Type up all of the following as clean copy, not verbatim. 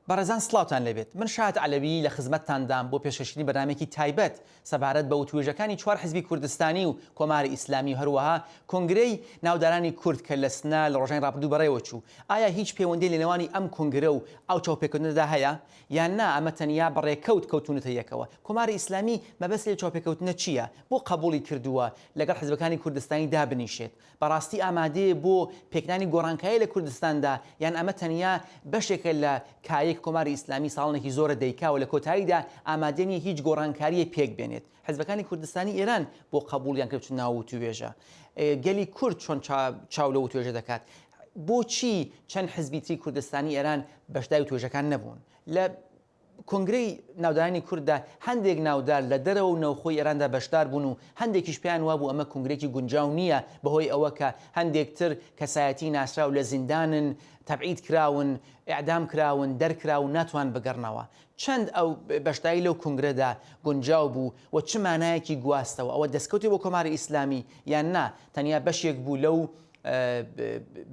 بەڕێزان سڵاوتان لێبێت من شاد عەلەوی لە خزمەتتاندام بۆ پێشکەشکردنی بەرنامەیەکی تایبەت سەبارەت بە وتوێژەکانی چوار حزبی کوردستانی و کۆماری ئیسلامی و هەروەها کۆنگرەی ناودارانی کورد کە لە سنە لە ڕۆژانی ڕابردوو بەڕێوە چوو ئایا هیچ پێوەندییە لە نێوانی ئەم کۆنگرە و ئەو چاوپێکەوتنەدا هەیە یان نا ئەمە تەنیا بە ڕێکەوت کەوتوونەتە یەکەوە کۆماری ئیسلامی مەبەستی لەو چاوپێکەوتنە چییە بۆ قەبووڵی کردووە لەگەڵ حزبەکانی کوردستانی دابنیشێت بەڕاستی ئامادەیە بۆ پێکهێنانی گۆڕانکاری لە کوردستاندا یان ئەمە تەنیا بەشێکە لە کایەی کە کۆماری ئیسلامی ساڵانێکی زۆرە دەیکا و لە کۆتاییدا ئامادە نییە هیچ گۆڕانکارییەک پێک بێنێت؟ حزبەکانی کوردستانی ئێران بۆ قەبووڵیان کرد بچنە ناو وتووێژە؟ گەلی کورد چۆن چاو لە وتوێژە دەکات؟ بۆچی چەند حزبی تری کوردستانی ئێران بەشداری وتوێژەکان نەبوون؟ لە کۆنگرەی ناودارانی کورددا هەندێک ناودار لە دەرەوە و ناوخۆی ئێراندا بەشدار بوون و هەندێکیش پێیان وابوو ئەمە کۆنگرەیەکی گونجاو نییە بەهۆی ئەوە کە هەندێک تر کەسایەتی ناسراو لە زیندانن، تەبعید کراون، ئیعدام کراون، دەرکراون ناتوان بگەڕنەوە. چەند ئەو بەشداری لەو کۆنگرەدا گونجاو بوو و چ مانایەکی گواستەوە؟ ئەوە دەستکەوتێ بۆ کۆماری ئیسلامی یان نا تەنیا بەشێک بوو لەو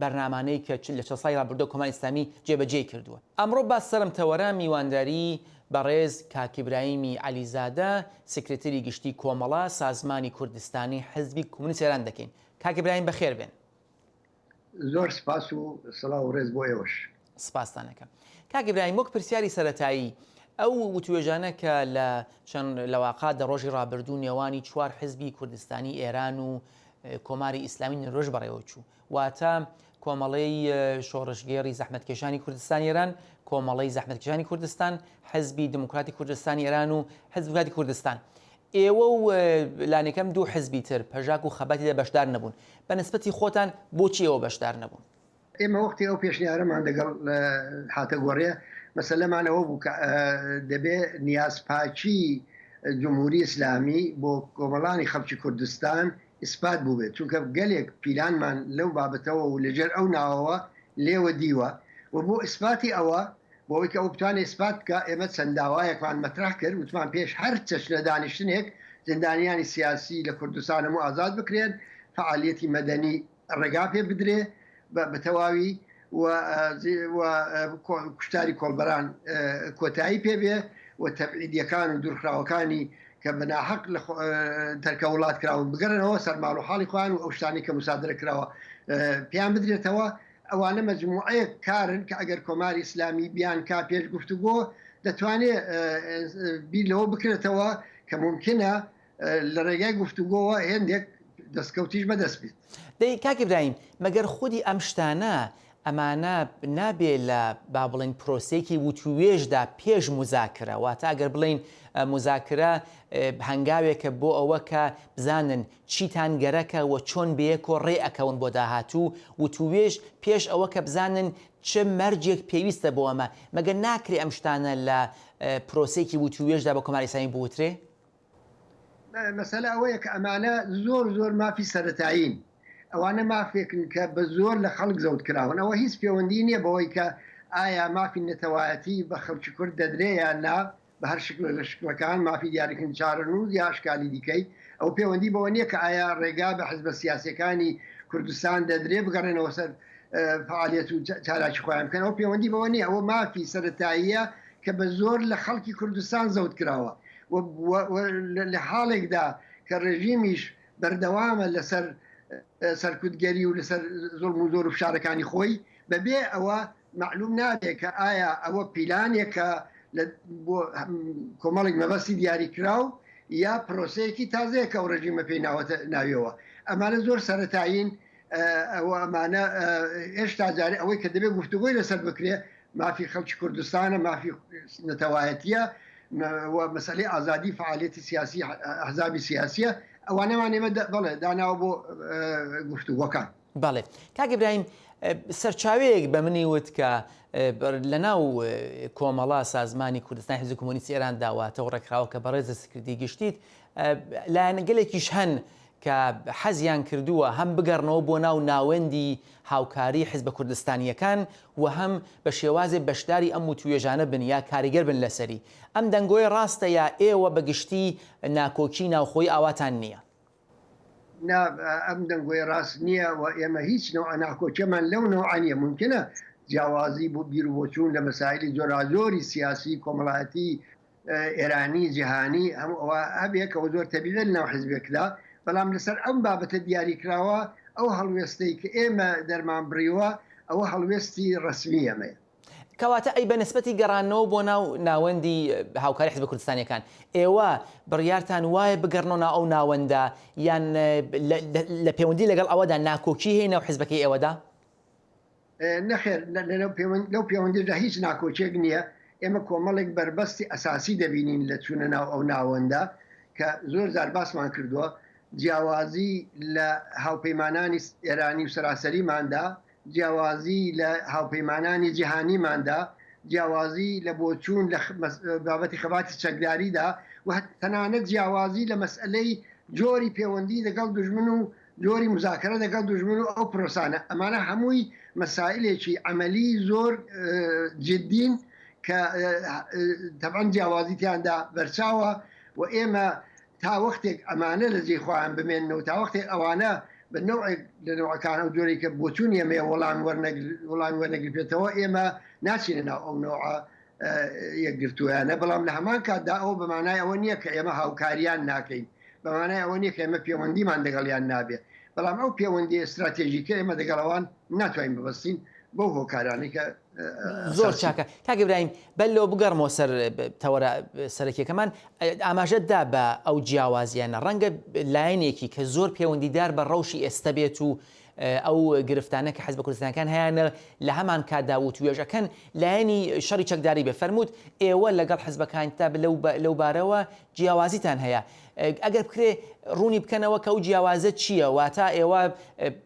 بەرنامانەی کە لە چەند ساڵی ڕابردووە کۆماری ئیسلامی جێبەجێی کردووە. ئەمڕۆ با سەرم تەوەرە میوانداری بەڕێز کاک ئیبراهیمی عەلیزادە سکرتری گشتی کۆمەڵە سازمانی کوردستانی حزبی کۆمۆنیست ئێران دەکەین. کاک ئیبراهیم بەخێر بێن. زۆر سپاس و سڵاو و ڕێز بۆ ئێوەش. سپاستان ئەکەم. کاک ئیبراهیم وەک پرسیاری سەرەتایی ئەو وتوێژانە کە لە چەند لەواقع دە ڕۆژی ڕابردوو نێوانی چوار حزبی کوردستانی ئێران و کۆماری ئیسلامی نەروێژ بەڕێوەچوو واتە کۆمەڵەی شۆڕشگێڕی زەحمەتکێشانی کوردستانی ئێران، کۆمەڵەی زەحمەتکێشانی کوردستان، حزبی دموکراتی کوردستانی ئێران و حزبی دموکراتی کوردستان. ئێوە و لانیکەم دوو حزبی تر پەژاک و خەباتی تێدا بەشدار نەبوون. بە نسبەتی خۆتان بۆچی ئێوە بەشدار نەبوون؟ ئێمە وەختی ئەو پێشنیارەمان دەگەڵ هاتە گۆڕێ، مەسەلەمان ئەوە بوو کە دەبێ نیازپاکی جمهوری ئیسلامی بۆ کۆمەڵانی خەڵکی کوردستان ئیسپات بووبێت، چونکە گەلێک پیلانمان لەو بابەتەوە و لەژێر ئەو ناوەوە لێوە دیوە و بۆ ئیسپاتی ئەوە، بۆ ئەوەی کە ئەو بتوانێت ئیسپات بکا، ئێمە چەند داوایەکمان مەترەح کرد، وتمان پێش هەر چەشنە دانیشتنێک زیندانیانی سیاسی لە کوردستان هەموو ئازاد بکرێن، فەعالیەتی مەدەنی ڕێگا پێ بدرێ بە تەواوی و کوشتاری کۆڵبەران کۆتایی پێ بێ و تەبعیدیەکان و دوورخراوەکانی کە بە ناحەق لە تەرکە وڵات کراون بگەڕێنەوە سەر ماڵ و حاڵی خۆیان و ئەو شتانەی کە موسادرە کراوە پێیان بدرێتەوە. ئەوانە مەجموعەیەک کارن کە ئەگەر کۆماری ئیسلامی بیانکا پێش گفتوگۆ دەتوانێ بیر لەوە بکرێتەوە کە مومکینە لە ڕێگای گفتوگۆوە هێندێک دەستکەوتیش بەدەست بێت. دەی کاک ئیبراهیم مەگەر خودی ئەم شتانە ئەمانە نابێ لە با بڵێین پرۆسەیەکی وتووێژدا پێش موزاکرە واتە ئەگەر بڵێین موزاکرە هەنگاوێکە بۆ ئەوە کە بزانن چیتان گەرەکە و چۆن بەیەکۆ ڕێ ئەکەون بۆ داهاتوو وتووێژ پێش ئەوە کە بزانن چ مەرجێک پێویستە بۆ ئەمە مەگەر ناکرێ ئەم شتانە لە پرۆسەیەکی وتووێژدا بە کۆماری ئیسلامی بوترێ؟ مەسەلە ئەوەیە کە ئەمانە زۆر زۆر مافی سەرەتایین، ئەوانە مافێکن کە بە زۆر لە خەڵک زەوت کراون، ئەوە هیچ پێوەندی نییە بەوەی کە ئایا مافی نەتەوایەتی بە خەڵکی کورد دەدرێ یان نا، بە هەر شکڵێک لە شکڵەکان، مافی دیاریکردنی چارەنووس یا ئەشکالی دیکەی، ئەوە پێوەندی بەوە نییە کە ئایا ڕێگا بە حزبە سیاسییەکانی کوردستان دەدرێ بگەڕێنەوە سەر فەعالیەت و چالاکی خۆیان بکەن، ئەوە پێوەندی بەوە نییە، ئەوە مافی سەرەتاییە کە بە زۆر لە خەڵکی کوردستان زەوت کراوە. و لە حاڵێکدا کە ڕێژیمیش بەردەوامە لەسەر سەرکوتگەری و لەسەر زوڵم و زۆر و فشارەکانی خۆی، بەبێ ئەوە مەعلووم نابێ کە ئایا ئەوە پیلانێکە بۆ کۆمەڵێک مەبەستی دیاریکراو یا پرۆسەیەکی تازەیە کە ئەو ڕێژیمە پێی ناوەتە ناویەوە. ئەمانە زۆر سەرەتایین، ئەوە ئەمانە هێشتا جارێ ئەوەی کە دەبێت گفتوگۆی لەسەر بکرێ مافی خەڵکی کوردستانە، مافی نەتەوایەتییە و مەسەلەی ئازادی فەعالیەتی سیاسی ئەحزابی سیاسییە، ئەوانەمان ئێمە بەڵێ داناوە بۆ گفتوگۆکان. بەڵێ کاک ئیبراهیم سەرچاوەیەک بە منی وت کە لە ناو کۆمەڵە سازمانی کوردستان حزب کۆمۆنیستی ئێران داواتە و ڕێکخراوە کە بەڕێزە سکرتی گشتیت لایەنگەلێکیش هەن کە حەزیان کردووە هەم بگەڕنەوە بۆ ناو ناوەندی هاوکاری حزبە کوردستانییەکان و هەم بە شێوازێ بەشداری ئەم وتووێژانە بن یا کاریگەر بن لەسەری. ئەم دەنگۆیە ڕاستە یا ئێوە بە گشتی ناکۆکی ناوخۆیی ئاواتان نییە؟ نا ئەم دەنگۆیە ڕاست نییە و ئێمە هیچ نەوعە ناکۆکیەمان لەو نەوعە نییە. مومکینە. جیاوازی بۆ بیر و بۆچوون لە مەسایلی جۆراجۆری سیاسی، کۆمەڵایەتی، ئێرانی، جیهانی هەموو ئەوە هەبێ کە زۆر تەبیعیە لەناو حزبێکدا، بەڵام لەسەر ئەم بابەتە دیاریکراوە ئەو هەڵوێستەی کە ئێمە دەرمان بڕیوە ئەوە هەڵوێستی ڕەسمی ئێمەیە. کەواتە ئەی بە نسبەتی گەڕانەوە بۆ ناو ناوەندی هاوکاری حزبە کوردستانیەکان ئێوە بڕیارتان وایە بگەڕنەوە ناو ئەو ناوەندە یان لە پەیوەندی لەگەڵ ئەوەدا ناکۆکی هەیە ناو حزبەکەی ئێوەدا؟ نەخێر لەو پەیوەندیدا هیچ ناکۆکیەک نییە، ئێمە کۆمەڵێک بەربەستی ئەساسی دەبینین لە چوونە ناو ئەو ناوەندە کە زۆر جار باسمان کردووە، جیاوازی لە هاوپەیمانانی ئێرانی و سەراسەریماندا، جیاوازی لە هاوپەیمانانی جیهانیماندا، جیاوازی لە بۆچوون لە بابەتی خەباتی چەکداریدا و تەنانەت جیاوازی لە مەسئەلەی جۆری پێوەندی لەگەڵ دوژمن و جۆری موزاکەرە دەگەڵ دوژمن و ئەو پرۆسانە، ئەمانە هەمووی مەسائیلێکی عەمەلی زۆر جدین کە تەبعەن جیاوازی تیاندا بەرچاوە و ئێمە تا وەختێک ئەمانە لە جێی خۆیان بمێنن و تا وەختێک ئەوانە بە نەوعێک لە نەوعەکان ئەو جۆرەی کە بۆچوونی ئێمەیە وەڵام وەڵامی وەرنەگرپێتەوە ئێمە ناچینە ناو ئەو نەوعە یەکگرتوویانە، بەڵام لە هەمان کاتدا ئەوە بە مانای ئەوە نییە کە ئێمە هاوکاریان ناکەین، بە مانای ئەوە نییە کە ئێمە پێوەندیمان دەگەڵیان نابێ، بەڵام ئەو پێوەندییە ستراتێژیکە ئێمە دەگەڵ ئەوان ناتوانین ببەستین بەو هۆکارانەی کە زۆر چاکە کاک ئیبراهیم بەر لەوە بگەڕمەوە سەر تەوەرە سەرەکیەکەمان ئاماژەت دا بە ئەو جیاوازیانە ڕەنگە لایەنێکی کە زۆر پەیوەندیدار بە ڕەوشی ئێستە بێت و ئەو گرفتانە کە حزبە کوردستانەکان هەیانە لە هەمان کاتدا وتوێژ ئەکەن لایەنی شەڕی چەکداری بێ فەرمووت ئێوە لەگەڵ حزبەکانتا لەو بارەوە جیاوازیتان هەیە ئەگەر بکرێ ڕوونی بکەنەوە کە ئەو جیاوازە چییە واتە ئێوە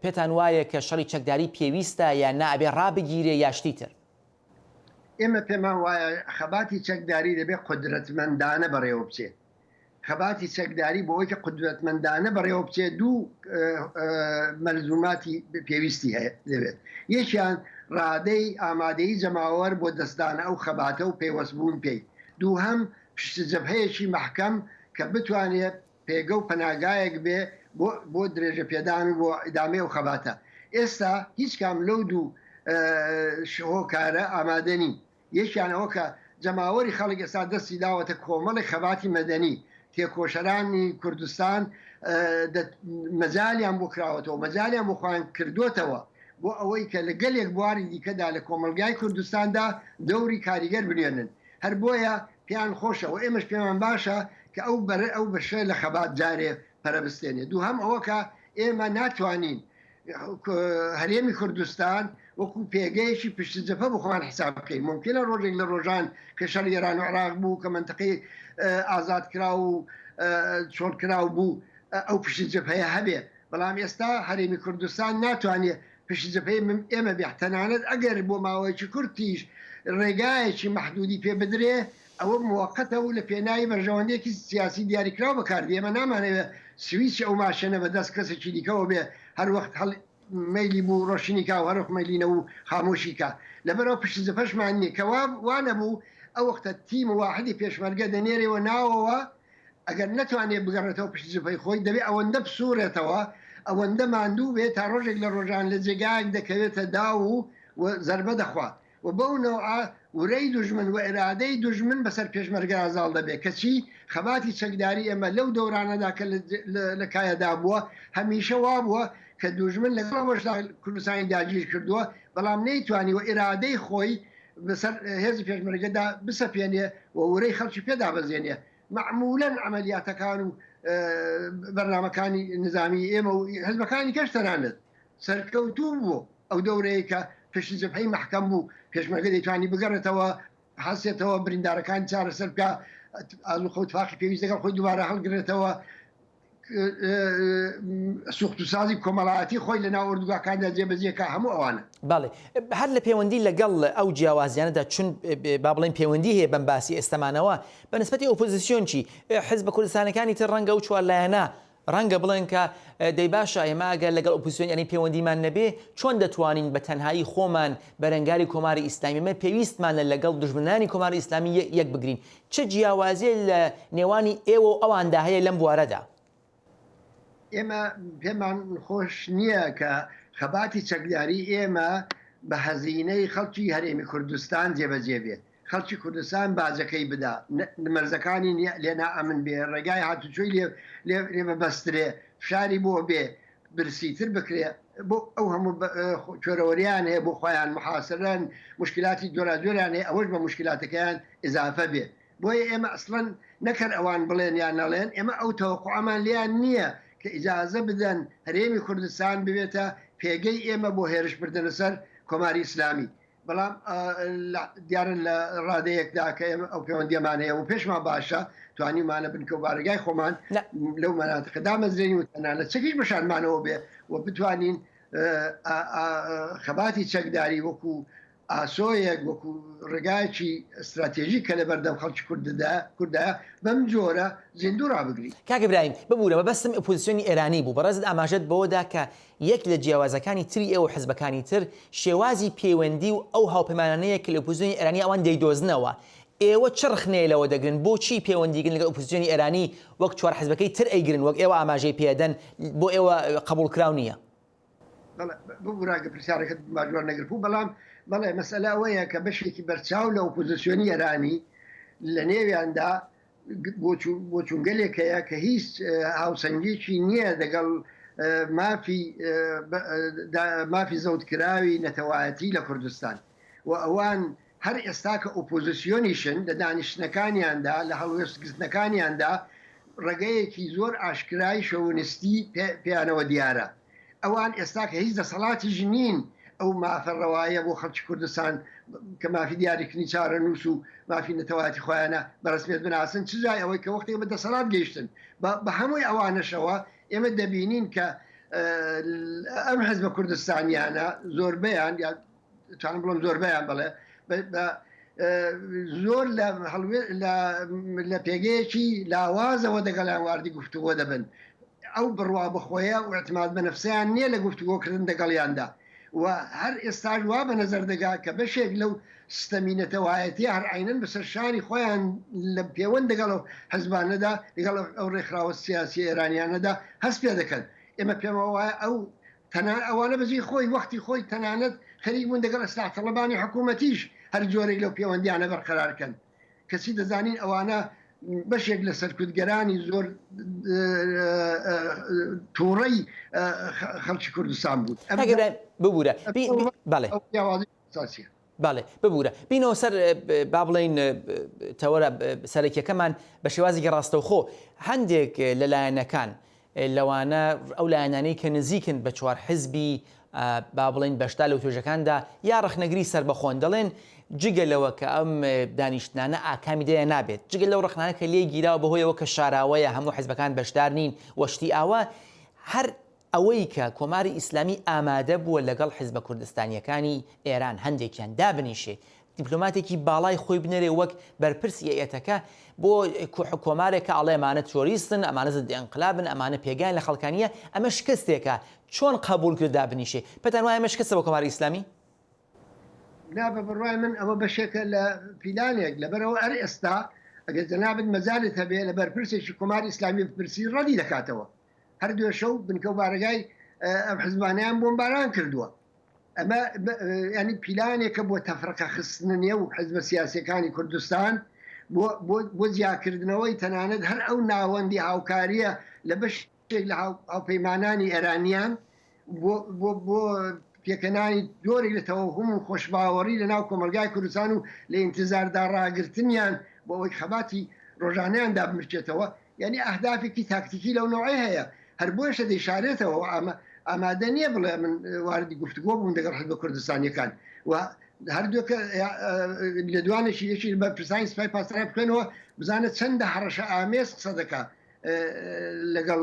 پێتان وایە کە شەڕی چەکداری پێویستە یا نا ئەبێ ڕابگیرێ یا شتی تر؟ ئێمە پێمان وایە خەباتی چەکداری دەبێ قودرەتمەندانە بەڕێوە بچێ. خەباتی چەکداری بۆ ئەوەی کە قودرەتمەندانە بەڕێوە بچێ دوو مەلزوماتی پێویستی هەیە دەبێت. یەکیان ڕادەی ئامادەیی جەماوەر بۆ دەستدانە ئەو خەباتە و پەیوەستبوون پێی. دووهەم پشت جەبهەیەکی مەحکەم کە بتوانێ پێگە و پەناگایەک بێ بۆ بۆ درێژە پێدان و بۆ ئیدامەی ئەو خەباتە. ئێستا هیچ کام لەو دوو هۆکارە ئامادە نین. یەکیان ئەوە کە جەماوەری خەڵک ئێستا دەستی داوەتە کۆمەڵێک خەباتی مەدەنی، تێکۆشەرانی کوردستان مەجالیان بۆ کراوەتەوە، مەجالیان بۆ خۆیان کردۆتەوە بۆ ئەوەی کە لە گەلێک بواری دیکەدا لە کۆمەڵگای کوردستاندا دەوری کاریگەر بنوێنن. هەر بۆیە پێیان خۆشە و ئێمەش پێمان باشە کە ئەو بەرە ئەو بەشە لە خەبات جارێ پەرە بستێنێ. دووهەم ئەوە کە ئێمە ناتوانین هەرێمی کوردستان وەکوو پێگەیەکی پشت جەپە بۆ خۆمان حیساب بکەین. مومکینە ڕۆژێک لە ڕۆژان کە شەڕی ئێران و عێراق بوو کە مەنتقەی ئازاد کراو و چۆڵ کراو بوو ئەو پشت جەپەیە هەبێ، بەڵام ئێستا هەرێمی کوردستان ناتوانێ پشت جەپەی ئێمە بێ، تەنانەت ئەگەر بۆ ماوەیەکی کورتیش ڕێگایەکی مەحدودی پێ بدرێ ئەوە موەقەتە و لە پێناوی بەرژەوەندیەکی سیاسی دیاریکراو بەکاردێ، ئێمە نامانەوێ سویچی ئەو ماشێنە بە دەست کەسێکی دیکەوە بێ هەر وەخت هەڵ مەیلی بوو ڕۆشنی کا و هەر وەخت مەیلی نەبوو خامۆشی کا، لەبەرئەوە پشت جەپەشمان نیە، کە وا وا نەبوو ئەو وەختە تیم واحدی پێشمەرگە دەنێرێوە ناوەوە، ئەگەر نەتوانێ بگەڕێتەوە پشت جبهەی خۆی، دەبێ ئەوەندە بسوڕێتەوە، ئەوەندە ماندوو بێ تا ڕۆژێک لە ڕۆژان لە جێگایەک دەکەوێتە داو و و زەربە دەخوا و بەو نەوعە ورەی دوژمن و ئیرادەی دوژمن بەسەر پێشمەرگەدا زاڵ دەبێ. کەچی خەباتی چەکداری ئێمە لەو دەورانەدا کە لە کایەدا بووە، هەمیشە وا بووە کە دوژمن لەگەڵ ئەوەشدا کوردستانی داگیر کردووە، بەڵام نەیتوانیوە ئیرادەی خۆی بەسەر هێزی پێشمەرگەدا بسەپێنێ و ورەی خەڵکی پێ دابەزێنێ. مەعموولەن عەمەلیاتەکان و بەرنامەکانی نزامیی ئێمە و حزبەکانی کەش تەنانەت سەرکەوتوو بوو. ئەو دەورەیە کە پشت جەبهەی مەحکەم بوو، پێشمەرگە دەیتوانی بگەڕێتەوە، هەستێتەوە، بریندارەکانی چارەسەر بکا، ئازووقە و تفاقی پێویست لەگەڵ خۆی دووبارە هەڵگرێتەوە، سوخت و سازی کۆمەڵایەتی خۆی لە ناو ئۆردوگاکاندا جێبەجێ کا هەموو ئەوانە. بەڵێ هەر لە پێوەندی لەگەڵ ئەو جیاوازیانەدا چون با بڵێین پێوەندی هەیە بەم باسی ئێستەمانەوە بە نسبەتی ئۆپۆزیسیۆن چی؟ حزبە کوردستانەکانی تر ڕەنگە ئەو چوارلایەنە ڕەنگە بڵێن کە دەی باشە ئێمە ئەگەر لەگەڵ ئۆپۆزیسیۆن یانی پێوەندیمان نەبێ چۆن دەتوانین بە تەنهایی خۆمان بەرەنگاری کۆماری ئیسلامی ئێمە پێویستمانە لەگەڵ دوژمنانی کۆماری ئیسلامی یەک بگرین چ جیاوازییە لە نێوانی ئێوە و ئەواندا هەیە لەم بوارەدا؟ ئێمە پێمان خۆش نییە کە خەباتی چەکداری ئێمە. بە هەزینەی خەڵکی هەرێمی کوردستان جێبەجێ بێ، خەڵکی کوردستان باجەکەی بدا، مەرزەکانی لێ نائەمن بێ، ڕێگای هاتوچۆی لێ ببەسترێ، فشاری بۆ بێ، برسیتر بکرێ، بۆ ئەو هەموو کوێرەوەریان هەیە بۆ خۆیان محاسرەن، موشکیلاتی جۆراجۆریان هەیە، ئەوەش بە موشکیلاتەکەیان ئیزافە بێ. بۆیە ئێمە ئەسڵەن نەک هەر ئەوان بڵێن یان نەڵێن، ئێمە ئەو تەوەقوعەمان لێیان نییە کە ئیجازە بدەن هەرێمی کوردستان ببێتە پێگەی ئێمە بۆ هێرش بردنە سەر کۆماری ئیسلامی. بەڵام دیارە لە ڕادەیەکدا کە ئێمە ئەو پەیوەندیەمان هەیە و پێشمان باشە توانیمانە بنکە و بارەگای خۆمان لەو مەناتقە دامەزرێنین و تەنانەت چەکیش بەشانمانەوە بێ و بتوانین خەباتی چەکداری وەکو ئاسۆیەک وەکو ڕێگایەکی ستراتێژی کە لەبەردەم خەڵکی کورددا کوردایە بەم جۆرە زیندوو ڕابگری. کاک ئیبراهیم ببورە مەبەستم ئۆپۆزسیۆنی ئێرانی بوو، بەڕێزت ئاماژەت بەوە دا کە یەک لە جیاوازەکانی تری ئێوە و حزبەکانی تر شێوازی پەیوەندی و ئەو هاوپەیمانانەیە کە لە ئۆپۆزسیۆنی ئێرانی ئەوان دەیدۆزنەوە، ئێوە چ ڕەخنەیە لەوە دەگرن بۆچی پەیوەندیگرن لەگەڵ ئۆپۆزسیۆنی ئێرانی وەک چوارحزبەکەی تر ئەیگرن وەک ئێوە ئاماژەی پێدەن بۆ ئێوە قبوڵکراو نییە؟ بەڵێ ببورە ئەگەر پرسیارەکەت باش وەرنەگرتبوو، بەڵام بەڵێ مەسئەلە ئەوەیە کە بەشێکی بەرچاو لە ئۆپۆزیسیۆنی ئێرانی لە نێویاندا بۆچوونگەلێک هەیە کە هیچ هاوسەنگیی نییە دەگەڵ مافی مافی زەوتکراوی نەتەوایەتی لە کوردستان و ئەوان هەر ئێستا کە ئۆپۆزیسیۆنیشن لە دانیشتنەکانیاندا، لە هەڵوێستگرتنەکانیاندا ڕەگەیەکی زۆر ئاشکرای شۆونیستی پێیانەوە دیارە. ئەوان ئێستا کە هیچ دەسەڵاتیش نین ئەو مافە ڕەوایە بۆ خەڵکی کوردستان کە مافی دیاریکردنی چارەنووس و مافی نەتەوایەتی خۆیانە بە ڕەسمیەت بناسن، چ جای ئەوەی کە وەختێک بە دەسەڵات گەیشتن. بە هەمووی ئەوانەشەوە ئێمە دەبینین کە ئەم حزبە کوردستانیانە زۆربەیان یا توانم بڵم زۆربەیان بڵێ زۆر لە لە پێگەیەکی لاوازەوە دەگەڵیان واردی گفتوگۆ دەبن ئەو بڕوا بەخۆیە و اعتماد بە نفسیان نییە لە گفتوگۆکردن دەگەڵیاندا و هەر ئێستاش وا بە نظر دەگا کە بەشێک لەو ستەمی نەتەوایەتی هەر عینەن بەسەر شانی خۆیان لە پێوەند دەگەڵ ئەو حزبانەدا لەگەڵ ئەو ڕێکخراوە سیاسی ئێرانیانەدا هەست پێ دەکەن ئێمە پێمان وایە ئەو تەنا ئەوانە بەجێی خۆی وەختی خۆی تەنانەت خەریک بوون دەگەڵ ئیسلاح تەڵەبانی حکوومەتیش هەر جۆرێک لەو پێوەندیانە بەرقەرار کەن. کەچی دەزانین ئەوانە بەشێک لە سەرکوتگەرانی زۆر تووڕەی خەڵکی کوردستان بوون. ببوورە بەڵێ. بەڵێ ببوورە بینەوە سەر با بڵێین تەوەرە سەرەکیەکەمان بە شێوازێکی ڕاستەوخۆ هەندێک لە لایەنەکان لەوانە ئەو لایەنانەی کە نزیکن بە چوار حزبی با بڵێین بەشدار لە وتوێژەکاندا یا ڕەخنەگری سەربەخۆن دەڵێن جگە لەوە کە ئەم دانیشتنانە ئاکامی دەیە نابێت جگە لەو ڕەخنانە کە لێ گیراوە بەهۆیەوە کە شاراوەیە هەموو حزبەکان بەشدار نین و شتی ئاوا هەر ئەوەی کە کۆماری ئیسلامی ئامادە بووە لەگەڵ حیزبە کوردستانییەکانی ئێران هەندێکیان دابنیشێ دیپلۆماتێکی باڵای خۆی بنێرێ وەک بەرپرسی هەیئەتەکە بۆ کۆمارێک کە ئەڵێ ئەمانە ترۆریستن، ئەمانە زد ئینقلابن، ئەمانە پێگەیان لە خەڵکا نییە، ئەمە شکستێکە چۆن قەبووڵ کرد دابنیشێ؟ پێتان وایە ئەمە شکستە بۆ کۆماری ئیسلامی؟ نا بە بڕوای من ئەوە بەشێکە لە پیلانێک، لەبەرئەوە هەر ئێستا ئەگەر جەنابت مەجالت هەبێ لە بەرپرسێکی کۆماری ئیسلامی بپرسی ڕەدی دەکاتەوە. هەر دوێشەو بنکە و بارەگای ئەم حزبانەیان بۆمباران کردووە. ئەمە ینی پیلانێکە بۆ تەفرەقە خستنە نێو حزبە سیاسیەکانی کوردستان بۆ جیاکردنەوەی تەنانەت هەر ئەو ناوەندی هاوکاریە لە بەشێک لە هاوپەیمانانی ئێرانیان بۆ پێکەنانی جۆرێک لە تەوەهوم و خۆشباوەڕی لە ناو کۆمەلگای کوردستان و لە ئینتزاردا ڕاگرتنیان بۆ ئەوەی خەباتی ڕۆژانەیان دابمرکێتەوە یانی ئەهدافێکی تاکتیکی لەو نەوعەی هەیە، هەر بۆیەشە دەیشارێتەوە و ئامادە نییە بڵێ من واردی گفتوگۆ بووم دەگەڵ حزبە کوردستانیەکان و هەردووکە لێدوانێکی یەکی بەرپرسانی سپای پاسداران بخوێنەوە بزانە چەندە هەڕەشە ئامێز قسە دەکا لەگەڵ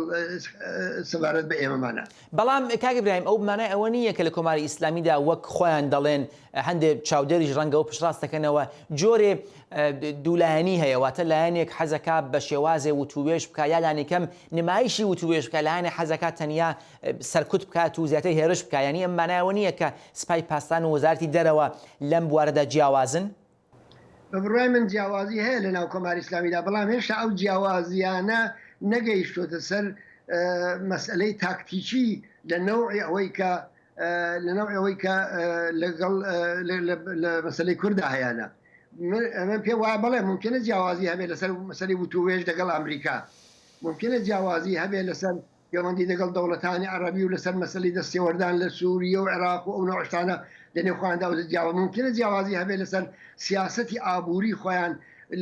سەبارەت بە ئێمەمانە. بەڵام کاک ئیبراهیم ئەو مانای ئەوە نییە کە لە کۆماری ئیسلامیدا وەک خۆیان دەڵێن هەندێک چاودێریش ڕەنگە ئەوە پشتڕاست دەکەنەوە جۆرێ دوولایەنی هەیە واتە لایەنێک حەزەکا بە شێوازێ وتووێژ بکا یا لانیکەم نمایشی وتووێژ بکا لایەنێ حەزەکا تەنیا سەرکوت بکات و زیاتر هێرش بکا یانی ئەم مانای ئەوە نییە کە سپای پاسداران و وەزارەتی دەرەوە لەم بوارەدا جیاوازن؟ بە بڕوای من جیاوازی هەیە لە ناو کۆماری ئیسلامیدا، بەڵام هێشتا ئەو جیاوازییانە نەگەیشتۆتە سەر مەسئەلەی تاکتیکی لە نەوعی ئەوەی کە. لە نەوعی ئەوەی کە لەگەڵ لە مەسەلەی کوردا هەیانە. من پێم وایە بەڵێ مومکینە جیاوازی هەبێ لەسەر مەسەلەی وتووێژ دەگەڵ ئەمریکا، مومکینە جیاوازی هەبێ لەسەر پێوەندی دەگەڵ دەوڵەتانی عەڕەبی و لەسەر مەسەلەی دەستێوەردان لە سووریە و عێراق و ئەو نەوع شتانە لە نێو خۆیاندا و جیاوا مومکینە جیاوازی هەبێ لەسەر سیاسەتی ئابووری خۆیان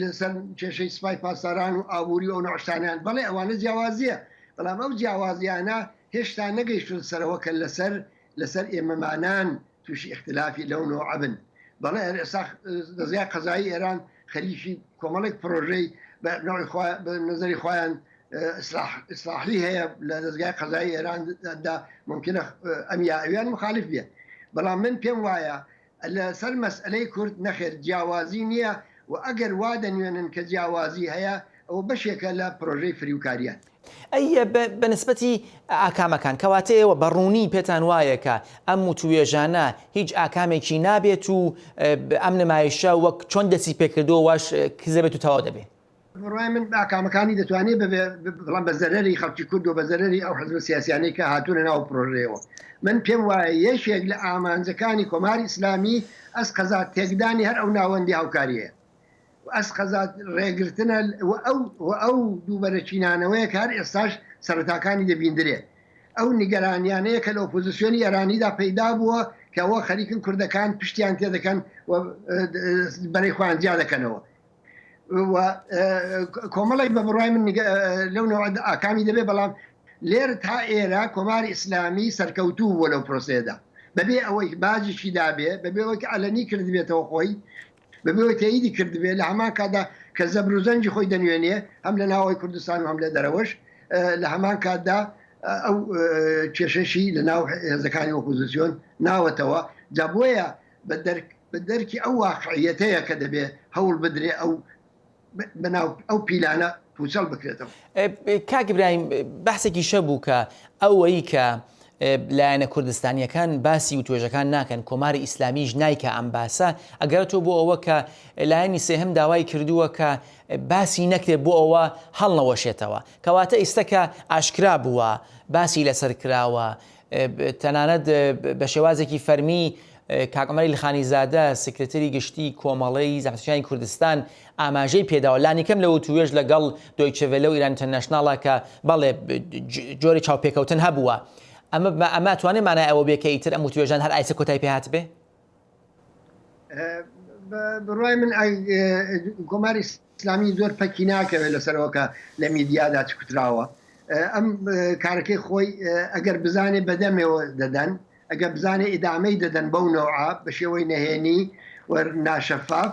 لەسەر کێشەی سپای پاسداران و ئابووری و ئەو نەوع شتانەیان بەڵێ ئەوانە جیاوازییە بەڵام ئەو جیاوازیانە هێشتا نەگەیشتوون سەرەوە کە لەسەر لەسەر ئێمەمانان تووشی ئیختلافی لەو نەوعە بن. بەڵێ هەر ئێستا دەزگای قەزایی ئێران خەریکی کۆمەڵێک پرۆژەی بە نەوعی خۆ بە نەزەری خۆیان ئیسلاح ئیسلاحی هەیە لە دەزگای قەزایی ئێران دا مومکینە ئەم یا ئەویان موخالیف بێ. بەڵام من پێم وایە لەسەر مەسئەلەی کورد نەخێر جیاوازی نییە و ئەگەر وا دەنوێنن کە جیاوازی هەیە ئەوە بەشێکە لە پرۆژەی فریوکاریان. ئەی بە نسبەتی ئاکامەکان کەواتە ئێوە بە ڕوونی پێتان وایە کە ئەم وتووێژانە هیچ ئاکامێکی نابێت و ئەم نمایشە وەک چۆن دەستی پێکردووە واش کز دەبێت و تەواو دەبێ؟ بڕوای من ئاکامەکانی دەتوانێت ببێ بەڵام بە زەرەری خەڵکی کورد و بە زەرەری ئەو حزبە سیاسیانەی کە هاتوونە ناو پرۆژەیەوە. من پێم وایە یەکێک لە ئامانجەکانی کۆماری ئیسلامی ئەس قەزا تێکدانی هەر ئەو ناوەندی هاوکارییەیە و ئەس قەزا ڕێگرتنە و ئەو و ئەو دووبەرەکینانەوەیە کە هەر ئێستاش سەرەتاکانی دەبیندرێ. ئەو نیگەرانیانەیە کە لە ئۆپۆزیسیۆنی ئێرانیدا پەیدا بووە کە ئەوە خەریکن کوردەکان پشتیان تێدەکەن و بەرەی خۆیان جیا دەکەنەوە. و کۆمەڵێک بە بڕای من لەو نەوە ئاکامی دەبێت بەڵام لێر تا ئێرە کۆماری ئیسلامی سەرکەوتوو بووە لەو پرۆسەیەدا بەبێ ئەوەی باجێکی دابێ بەبێ ئەوەی کە عەلەنی کردبێتەوە خۆی بەبێ ئەوەی تەئیدی کردبێ لە هەمان کاتدا کە زەبر و زەنگی خۆی دەنوێنێ هەم لە ناوەوەی کوردستان و هەم لە دەرەوەش لە هەمان کاتدا ئەو کێشەشی لە ناو هێزەکانی ئۆپۆزیسیۆن ناوەتەوە جا بۆیە بە دەرک بە دەرکی ئەو واقعیەتەیە کە دەبێ هەوڵ بدرێ ئەو بەناو ئەو پیلانە پوچەڵ بکرێتەوە. کاک ئیبراهیم بەحسێکیش هەبوو کە ئەوەی کە لایەنە کوردستانیەکان باسی وتوێژەکان ناکەن کۆماری ئیسلامیش نایکا ئەم باسە ئەگەرێتەوە بۆ ئەوە کە لایەنی سێهەم داوای کردووە کە باسی نەکرێت بۆ ئەوە هەڵنەوەشێتەوە کەواتە ئیستە کە ئاشکرا بووە باسی لەسەر کراوە تەنانەت بە شێوازێکی فەرمی کاک عومەر ئیلخانیزادە سکرتری گشتی کۆمەڵەی زەحمەتکێشانی کوردستان ئاماژەی پێداوە لانیکەم لە وتووێژ لەگەڵ دۆیچەڤێلە و ئیران ئینتەرناشناڵە کە بەڵێ جۆری چاوپێکەوتن هەبووە ئەمە ئەمە توانێ مانای ئەوە بێ کە ئیتر ئەم وتوێژان هەر ئایسە کۆتای پێ هاتبێ؟ بڕوای من کۆماری ئیسلامی زۆر پەکی ناکەوێت لەسەرەوە کە لە میدیادا چ کوتراوە ئەم کارەکەی خۆی ئەگەر بزانێ بەدەمێەوە دەدەن ئەگەر بزانێ ئیدامەی دەدەن بەو نەوعە بە شێوەی نەهێنی و ناشەفاف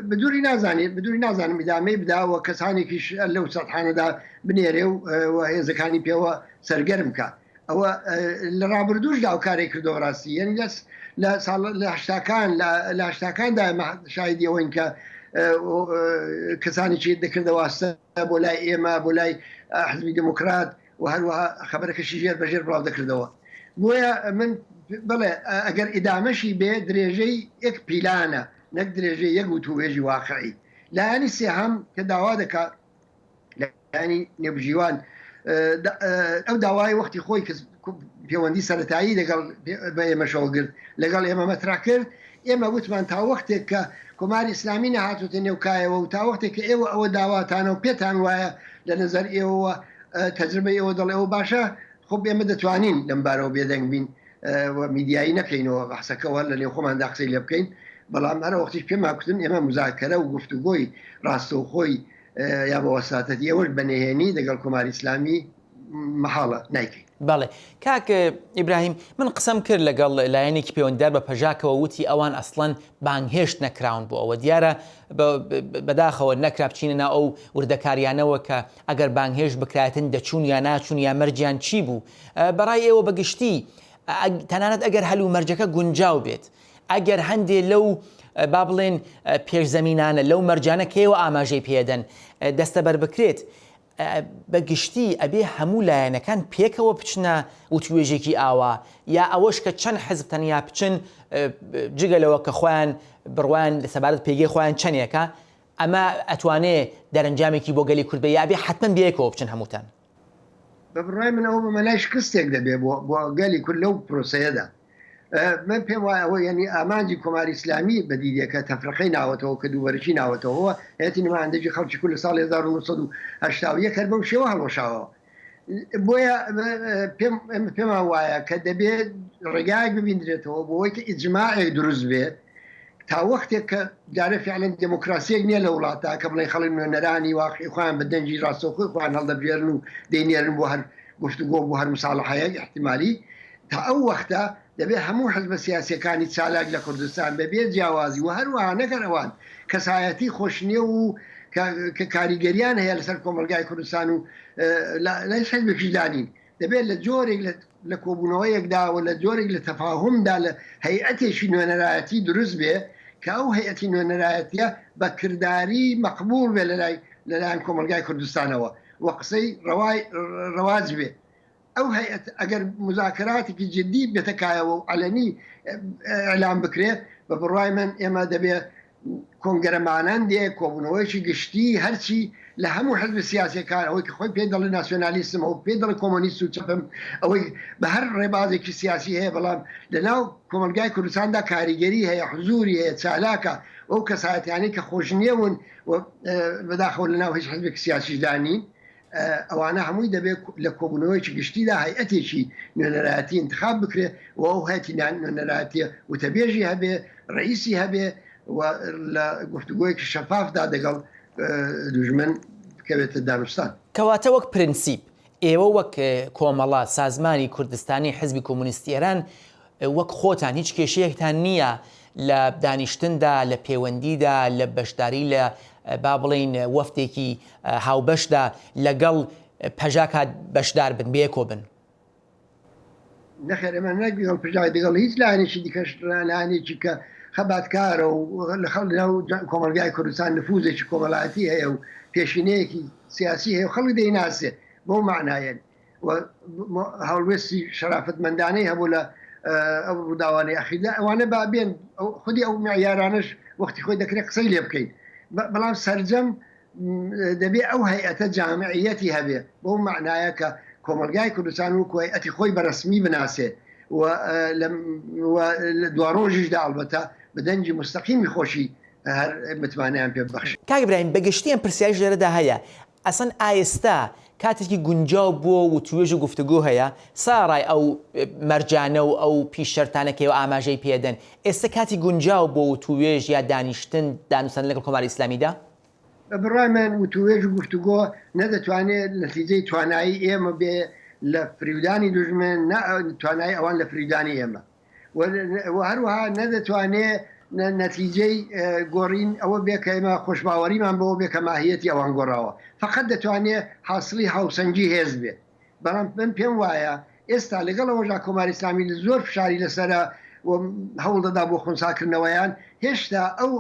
بدووری نازانێت بدووری نازانم ئیدامەی بدا و کەسانێکیش لەو سەتحانەدا بنێرێ و هێزەکانی پێوە سەرگەرم کە ئەوە لە ڕابردووشدا ئەو کارەی کردەوە ڕاستی یعنی لە لە ساڵ لە هەشتاکان لە هەشتاکاندا شایدی ئەوەین کە کەسانێکی دەکردە واستە بۆ لای ئێمە بۆ لای حزبی دموکرات و هەروەها خەبەرەکەشی ژێر بە ژێر بڵاو دەکردەوە بۆیە من بڵێ ئەگەر ئیدامەشی بێ درێژەی یەک پیلانە نەک درێژەی یەک وتووێژی واقعی لایەنی سێهەم کە داوا دەکات لایەنی نێوبژیوان ئەو داوای وەختی خۆی کە پەیوەندی سەتایی لەگەڵ بە ئێمەشەوە گرت لەگەڵ ئێمە مەترا کرد ئێمە وتمان تا وەختێک کە کۆماری ئیسلامی نەهاتوتە نێو کایەوە و تا وەختێک کە ئێوە ئەوە داواتانە و پێتان وایە لە نظر ئێوەوە تەجربە ئێوە دەڵێ ئەوە باشە خۆ ئێمە دەتوانین لەم بارەوە بێدەنگ بین و میدیایی نەکەینەوە بەحسەکەوە لە نێو خۆماندا قسەی لێ بکەین بەڵام هەر وەختیش پێمان کوتن ئێمە مزاکەرە و گفتوگۆی ڕاستەوخۆی یا بە وەساتەتی ئەوەش بە نهێنی دەگەڵ کۆماری ئیسلامی مەحاڵە نایکەین. بەڵێ کاک ئیبراهیم من قسەم کرد لەگەڵ لایەنێکی پەیوەندیدار بە پەژاکەوە وتی ئەوان ئەسڵەن بانگهێشت نەکراون بۆ ئەوە دیارە بەداخەوە نەکرا بچینە ناو ئەو وردەکاریانەوە کە ئەگەر بانگهێشت بکرایەتن دەچوون یا ناچوون یا مەرجیان چی بوو بەڕای ئێوە بەگشتی تەنانەت ئەگەر هەل و مەرجەکە گونجاو بێت ئەگەر هەندێ لەو با بڵێن پێشزەمینانە لەو مەرجانە کە ئێوە ئاماژەی پێدەن دەستەبەر بکرێت بە گشتی ئەبێ هەموو لایەنەکان پێکەوە بچنە وتوێژێکی ئاوا یا ئەوەش کە چەند حزب تەنیا بچن جگە لەوە کە خۆیان بڕوایان سەبارەت پێگەی خۆیان چەندێکە ئەمە ئەتوانێ دەرەنجامێکی بۆ گەلی کورد بێ یا ئەبێ حەتمەن بەیەکەوە بچن هەمووتان؟ بە بڕوای من ئەوە بە مەنای شکستێک دەبێ بۆ بۆ گەلی کورد لەو پرۆسەیەدا. من پێم وایە ئەوە یەنی ئامانجی کۆماری ئیسلامی بە دیدێکە تەفرەقەی ناوەتەوە کە دووبەرەکی ناوەتەوە هەیئەتی نمایندەگی خەڵکی کورد لە ساڵی 1981 هەر بەو شێوە هەڵوەشاوەوە. بۆیە پێم پێمان وایە کە دەبێت ڕێگایەک ببیندرێتەوە بۆ ئەوەی کە ئیجماعێک دروست بێت تا وەختێک کە جارێ فعلەن دێموکراسییەک نییە لە وڵاتدا کە بڵێن خەڵک نوێنەرانی واقعی خۆیان بە دەنگی ڕاستەوخۆی خۆیان هەڵدەبژێرن و دەینێرن بۆ هەر گفتوگۆ بۆ هەر مساڵحەیەک ئیحتیمالی تا ئەو وەختە دەبێ هەموو حزبە سیاسییەکانی چالاک لە کوردستان بە بێ جیاوازی و هەروەها نەک هەر ئەوان کەسایەتی خۆشنێو و کە کاریگەریان هەیە لەسەر کۆمەڵگای کوردستان و لە هیچ حزبێکیشدا نین دەبێت لە جۆرێک لە کۆبوونەوەیەکدا و لە جۆرێک لە تەفاهومدا لە هەیئەتێکی نوێنەرایەتی دروست بێ کە ئەو هەیئەتی نوێنەرایەتیە بە کرداری مەقبوڵ بێ لەلای لەلایەن کۆمەڵگای کوردستانەوە و قسەی ڕەوای ڕەواج بێ ئەو هەیئەت ئەگەر موزاکەراتێکی جدی بێتە کایەوە و عەلەنی ئیعلام بکرێ بە بڕوای من ئێمە دەبێ کۆنگرە مانەندێک، کۆبوونەوەیەکی گشتی، هەرچی لە هەموو حزب سیاسیەکان، ئەوەی کە خۆی پێی دەڵێ ناسیۆنالیستم، ئەو پێی دەڵێ کۆمۆنیست و چەپم، ئەوەی بە هەر ڕێبازێکی سیاسی هەیە، بەڵام لە ناو کۆمەڵگای کوردستاندا کاریگەری هەیە، حزوری هەیە، چالاکە، ئەو کەسایەتیانەی کە خۆشنێون و بەداخەوە لە ناو هیچ حزبێکی سیاسیشدا نین، ئەوانە هەمووی دەبێت لە کۆبوونەوەیەکی گشتیدا هەیئەتێکی نوێنەرایەتی ئینتخاب بکرێت و ئەو هەیئەتی نوێنەرایەتیە وتەبێژی هەبێ، ڕەئیسی هەبێ و لە گفتوگۆیەکی شەفافدا دەگەڵ دوژمن بکەوێتە دانوستان. کەواتە وەک پرنسیپ ئێوە وەک کۆمەڵە، سازمانی کوردستانی حزبی کۆمۆنیستی ئێران وەک خۆتان هیچ کێشەیەکتان نییە لە دانیشتندا، لە پێوەندیدا، لە بەشداری لە با بڵێین وەفدێکی هاوبەشدا لەگەڵ پەژاکا بەشدار بن، بەیەکۆ بن؟ نەخێر ئێمە نەک لەگەڵ پژاک لەگەڵ هیچ لایەنێکی دیکەش لایەنێکی کە خەباتکارە و لە خەڵک لەناو کۆمەڵگای کوردستان نفوزێکی کۆمەڵایەتی هەیە و پێشینەیەکی سیاسی هەیە و خەڵک دەیناسێ بەو مەعنایەن و هەڵوێستی شەرافەتمەندانەی هەبوو لە ئەو ڕووداوانەی ئەخیردا ئەوانە با بێن خودی ئەو معیارانەش وەختی خۆی دەکرێت قسەی لێ بکەین بەڵام سەرجەم دەبێ ئەو هەیئەتە جامعیەتی هەبێ بەو مەعنایە کە کۆمەڵگای کوردستان وەکو هەیئەتی خۆی بە ڕەسمی بناسێ و لە دواڕۆژیشدا ئەڵبەتە بە دەنگی موستەقیمی خۆشی هەر متمانەیان پێ ببەخشێ. کاک ئیبراهیم بە گشتی ئەم پرسیارەش لێرەدا هەیە ئەسڵەن ئایستا کاتێکی گونجاو بۆ وتوێژ و گفتوگۆ هەیە سەرەڕای ئەو مەرجانە و ئەو پیش شەرتانە کە ئێوە ئاماژەی پێدەن ئێستا کاتی گونجاو بۆ وتوێژ یا دانیشتن دانوستاندن لەگەڵ کۆماری ئیسلامیدا؟ بە بڕوای من وتووێژ و گفتوگۆ نە دەتوانێ نەتیجەی توانایی ئێمە بێ لە فریودانی دوژمن، نە توانایی ئەوان لە فریودانی ئێمە و هەروەها نە دەتوانێ نەتیجەی گۆڕین ئەوە بێ کە ئێمە خۆشباوەڕیمان بەوە بێ کە ماهیەتی ئەوان گۆڕاوە، فەقەت دەتوانێ حاسڵی هاوسەنگی هێز بێ. بەڵام من پێم وایە ئێستا لەگەڵ ئەوەشدا کۆماری ئیسلامی زۆر فشاری لەسەرە و هەوڵ دەدا بۆ خونساکردنەوەیان، هێشتا ئەو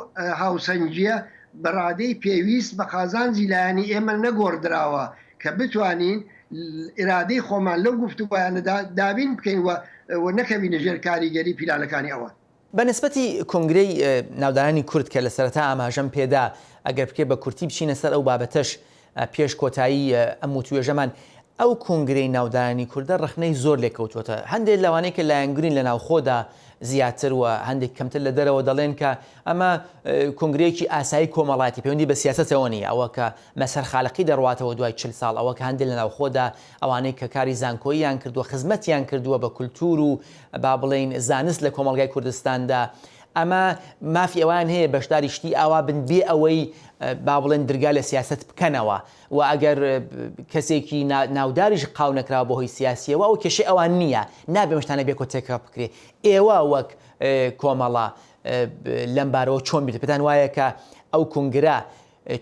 هاوسەنگییە بە ڕادەی پێویست بە قازانجی لایەنی ئێمە نەگۆڕدراوە کە بتوانین ئیرادەی خۆمان لەو گفتوگۆیانەدا دابین بکەین و نەکەوینە ژێر کاریگەری پیلانەکانی ئەوان. بە نسبەتی کۆنگرەی ناودارانی کورد کە لە سەرەتا ئاماژەم پێدا، ئەگەر بکرێت بە کورتی بچینە سەر ئەو بابەتەش پێش کۆتایی ئەم وتوێژەمان، ئەو کۆنگرەی ناودارانی کوردە ڕەخنەی زۆر لێ کەوتووەتە، هەندێک لەوانەی کە لایەنگرین لە ناوخۆدا زیاتر و هەندێک کەمتر لە دەرەوە دەڵێن کە ئەمە کۆنگرەیەکی ئاسایی کۆمەڵایەتی پەیوەندی بە سیاسەتەوە نییە، ئەوە کە مەزهەر خالقی دەڕواتەوە دوای 40 ساڵ، ئەوە کە هەندێک لە ناوخۆدا ئەوانەی کە کاری زانکۆییان کردووە خزمەتیان کردووە بە کولتوور و با بڵێین زانست لە کۆمەڵگای کوردستاندا ئەمە مافی ئەوان هەیە بەشداری شتی ئاوا بن بێ ئەوەی با بڵێن درگا لە سیاسەت بکەنەوە و ئەگەر کەسێکی ناوداریش قاو نەکراوە بەهۆی سیاسیەوە ئەو کێشەی ئەوان نییە نابێ ئەم شتانە بێکۆ تێکەڵ بکرێ ئێوە وەک کۆمەڵە لەم بارەوە چۆن بیرت پێتان وایە کە ئەو کونگرە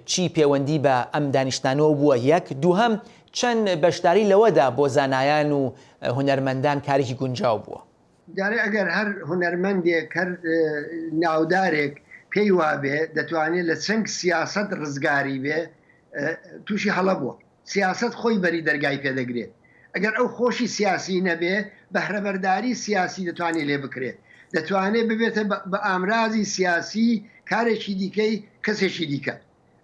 چی پێوەندی بە ئەم دانیشتنانەوە بووە یەک، دووهەم چەند بەشداری لەوەدا بۆ زانایان و هونەرمەندان کارێکی گونجاو بووە؟ جارێ ئەگەر هەر هونەرمەندێک، هەر ناودارێک پێی وابێ دەتوانێ لە چنگ سیاسەت ڕزگاری بێ، تووشی هەڵە بووە. سیاسەت خۆی بەری دەرگای پێ دەگرێ. ئەگەر ئەو خۆشی سیاسی نەبێ، بەهرەبەرداری سیاسی دەتوانێ لێ بکرێ. دەتوانێ ببێتە بە ئامرازی سیاسی کارێکی دیکەی کەسێکی دیکە.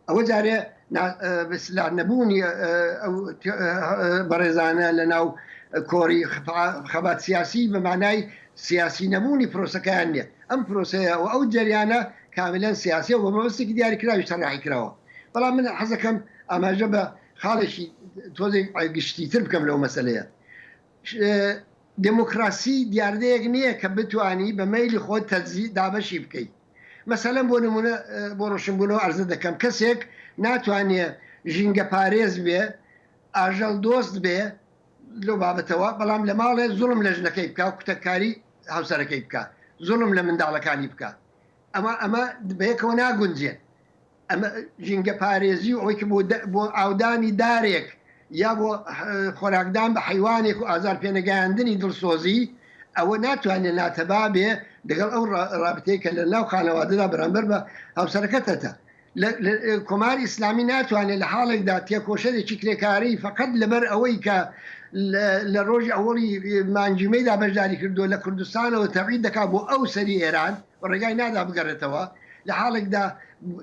ئەوە جارێ. بە نەبوونی ئەو بەڕێزانە لە ناو کۆری خەبات سیاسی بە مانای سیاسی نەبوونی پرۆسەکەیان نییە. ئەم پرۆسەیە و ئەو جەریانە کاملەن سیاسیە و بە مەبەستێکی دیاریکراویش تەراحی کراوە. بەڵام من حەزەکەم ئاماژە بە خاڵێکی تۆزێک گشتیتر بکەم لەو مەسەلەیە. دێمۆکراسی دیاردەیەک نییە کە بتوانی بە مەیلی خۆت تەجزی دابەشی بکەی. مەسەلەن بۆ نموونە بۆ ڕۆشنبوونەوە عەرزە دەکەم کەسێک ناتوانێ ژینگەپارێز بێ، ئاژەڵ دۆست بێ لەو بابەتەوە، بەڵام لە ماڵێ زوڵم لە ژنەکەی بکا و کوتەککاری هاوسەرەکەی بکا، زوڵم لە منداڵەکانی بکا. ئەمە ئەمە بەیەکەوە ناگونجێن. ئەمە ژینگەپارێزی و ئەوەی کە بۆ بۆ ئاودانی دارێک یا بۆ خۆراکدان بە حەیوانێک و ئازار پێنەگەیاندنی دڵسۆزی ئەوە ناتوانێت ناتەبا بێ دەگەڵ ئەو ڕابتەی کە لە ناو خانەوادەدا بەرامبەر بە هاوسەرەکەتەتە. کۆماری ئیسلامی ناتوانێت لە حاڵێکدا تێکۆشەرێکی کرێکاری فقط لەبەر ئەوەی کە لە ڕۆژی ئەوەڵی مانگی مەیدا بەشداری کردووە لە کوردستانەوە تەبعید دەکات بۆ ئەو سەری ئێران و ڕێگای نادا بگەڕێتەوە لە حاڵێکدا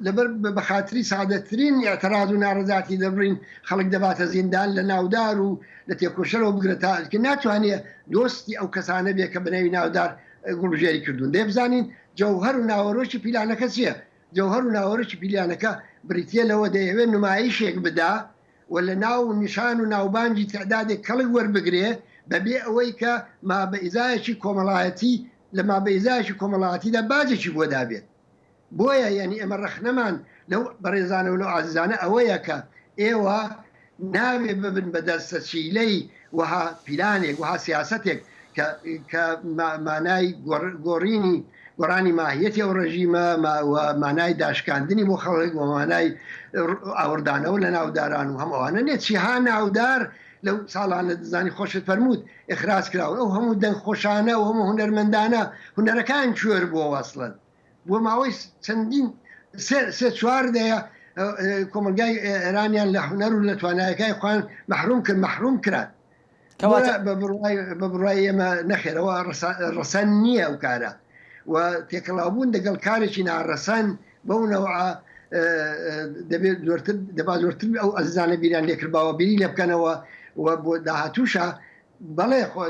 لەبەر بە خاتری سادەترین ئیعتراز و ناڕەزاتی دەربڕین خەڵک دەباتە زیندان لە ناودار و لە تێکۆشەرەوە بگرە تا کە ناتوانێ دۆستی ئەو کەسانە بێ کە بەناوی ناودار گوڵبژێری کردوون. دەی بزانین جەوهەر و ناوەرۆکی پیلانەکە چییە؟ جەوهەر و ناوەرۆکی پیلانەکە بریتییە لەوە دەیەوێ نمایشێک بدا و لە ناو نیشان و ناوبانگی تەعدادێک کەڵک وەربگرێ بە بێ ئەوەی کە مابەئیزایەکی کۆمەڵایەتی لە مابەئیزایەکی کۆمەڵایەتیدا باجێکی بۆ دابێت. بۆیە یانی ئێمە ڕەخنەمان لەو بەڕێزانە و لەو ئازیزانە ئەوەیە کە ئێوە نابێ ببن بە دەستەچیلەی وەها پیلانێک، وەها سیاسەتێک کە کە مانای گۆڕینی گۆڕانی ماهیەتی ئەو ڕێژیمە و مانای داشکاندنی بۆ خەڵک و مانای ئاوڕدانەوە لە ناوداران و هەم ئەوانە نیە. چیها ناودار لەو ساڵانە دەزانی خۆشت فەرمووت ئیخراج کراون، ئەو هەموو دەنگخۆشانە، ئەو هەموو هونەرمەندانە هونەرەکان کوێر بووە ئەسڵەن. بۆ ماوەی چەندین سێ چوار دەیە کۆمەڵگای ئێرانیان لە هونەر و لە توانایەکای خۆیان مەحروم کرد مەحروم کران. کەواتە بە بڕوای بە بڕوای ئێمە نەخێرەوە ڕەسەن نییە ئەو کارە و تێکەڵاوبوون دەگەڵ کارێکی ناڕەسەن بەو نەوعە دەبێت زۆرتر دەبا زۆرتر ئەو ئەزیزانە بیریان لێکردباوە بیری لێ بکەنەوە و بۆ داهاتووشە بەڵێ خۆ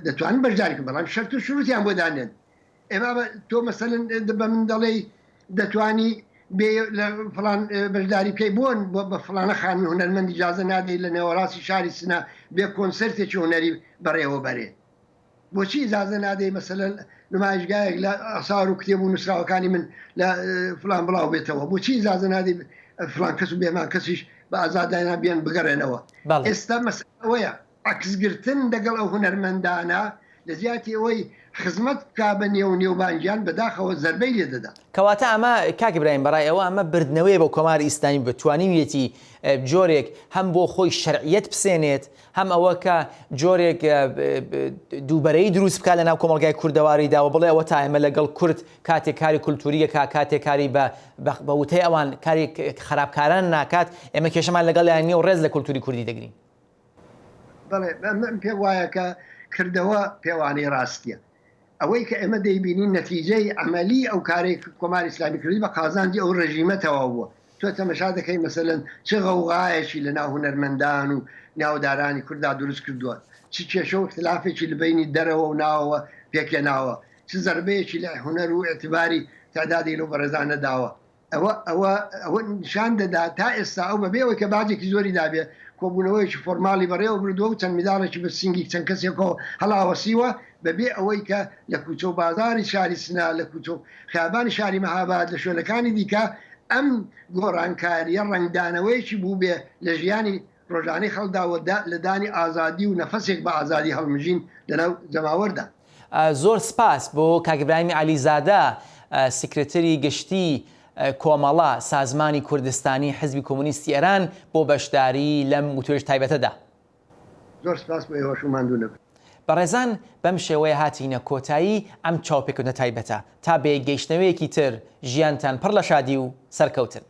دەتوانن بەشداری بکەن بەڵام شەرت و شروتیان بۆ دانێن. ئێ بابە تۆ مەسەلەن بە من دەڵێی دەتوانی بێ لە فڵان بەشداری بکەی بۆ بۆ بە فڵانە خانمی هونەرمەند ئیجازە نادەی لە نێوەڕاستی شاری سنە بێ کۆنسێرتێکی هونەری بەڕێوە بەرێ بۆچی ئیجازە نادەی مەسەلەن نمایشگایەک لە ئاسار و کتێب و نووسراوەکانی من لە فلان بڵاو بێتەوە بۆچی ئیجازە نادەی فلان کەس و بێمان کەسیش بە ئازادانە بێن بگەڕێنەوە ئێستا مەسەلە ئەوەیە عەکس گرتن دەگەڵ ئەو هونەرمەندانە لە جیاتی ئەوەی خزمەت بکا بە نێو نێوبانگیان بەداخەوە زەربەی لێ دەدا. کەواتە ئەمە کاک ئیبراهیم بەڕای ئێوە ئەمە بردنەوەیە بۆ کۆماری ئیسلامی بە توانیویەتی جۆرێک هەم بۆ خۆی شەرعیەت بسێنێت هەم ئەوە کە جۆرێک دووبەرەیی دروست بکات لە ناو کۆمەڵگای کوردەواریدا و بڵێ ئەوە تا ئێمە لەگەڵ کورد کاتێک کاری کولتوری دەکا کاتێک کاری بە بە وتەی ئەوان کاری خراپکاران ناکات ئێمە کێشەمان لەگەڵیان نییە و ڕێز لە کولتوری کوردی دەگرین. بەڵێ من پێم وایە کە کردەوە پێوانەی ڕاستیە. ئەوەی کە ئێمە دەیبینین نەتیجەی عەمەلی ئەو کارەی کە کۆماری ئیسلامی کردی بە قازانجی ئەو ڕێژیمە تەواو بووە. تۆ تەمەشا دەکەی مەسەلەن چ غەوغایەکی لە ناو هونەرمەندان و ناودارانی کورددا دروست کردووە، چ کێشە و ئیختلافێکی لە بەینی دەرەوە و ناوەوە پێکهێناوە، چ زەربەیەکی لە هونەر و ئیعتیباری تەعدادی لەو بەڕێزانە داوە. ئەوە ئەوە ئەوە نیشان دەدا تا ئێستا ئەو بەبێ ئەوەی کە باجێکی زۆری دابێ کۆبوونەوەیەکی فۆرماڵی بەڕێوە بردووە و چەند میداڵێکی بە سینگی چەند کەسێکەوە هەڵاوەسیوە بەبێ ئەوەی کە لە کوچە و بازاری شاری سنە لە کوچە و خیابانی شاری مەهاباد لە شوێنەکانی دیکە ئەم گۆڕانکارییە ڕەنگدانەوەیەکی بووبێ لە ژیانی ڕۆژانەی خەڵکدا و لە دانی ئازادی و نەفەسێک بە ئازادی هەڵمژین لەناو جەماوەردا. زۆر سپاس بۆ کاک ئیبراهیمی عەلیزادە سکرتری گشتی کۆمەڵە، سازمانی کوردستانی حزبی کۆمۆنیستی ئێران بۆ بەشداری لەم وتوێژ تایبەتەدا. زۆر سپاس بۆ ئێوەش و ماندوو نەبن. بەڕێزان بەم شێوەیە هاتینە کۆتایی ئەم چاوپێکەوتنە تایبەتە. تا بەیەکگەیشتنەوەیەکی تر ژیانتان پڕ لە شادی و سەرکەوتن.